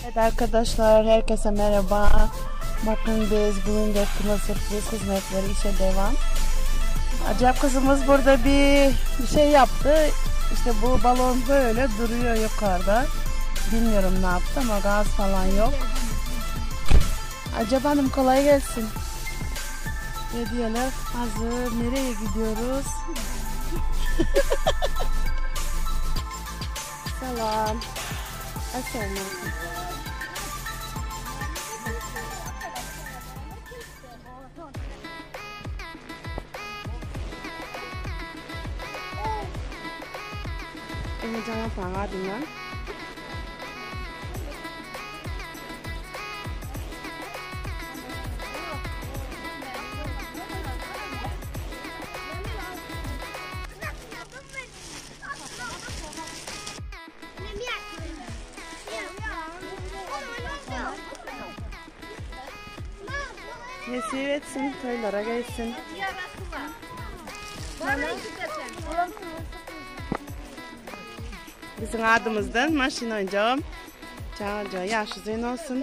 Evet arkadaşlar herkese merhaba. Bakın biz bugün de kına sürpriz hizmetleri işe devam. Acaba kızımız burada bir, bir şey yaptı. İşte bu balon böyle duruyor yukarıda. Bilmiyorum ne yaptı ama gaz falan yok. Acaba hanım kolay gelsin. Hediyeler hazır. Nereye gidiyoruz? Salam. Assalamu Enejan apaň adyndan. Nesip etsin, toýlara gelsin. Biziň adymyzdan maşyn oýunjagam çagaja ýaşy uzyn bolsun.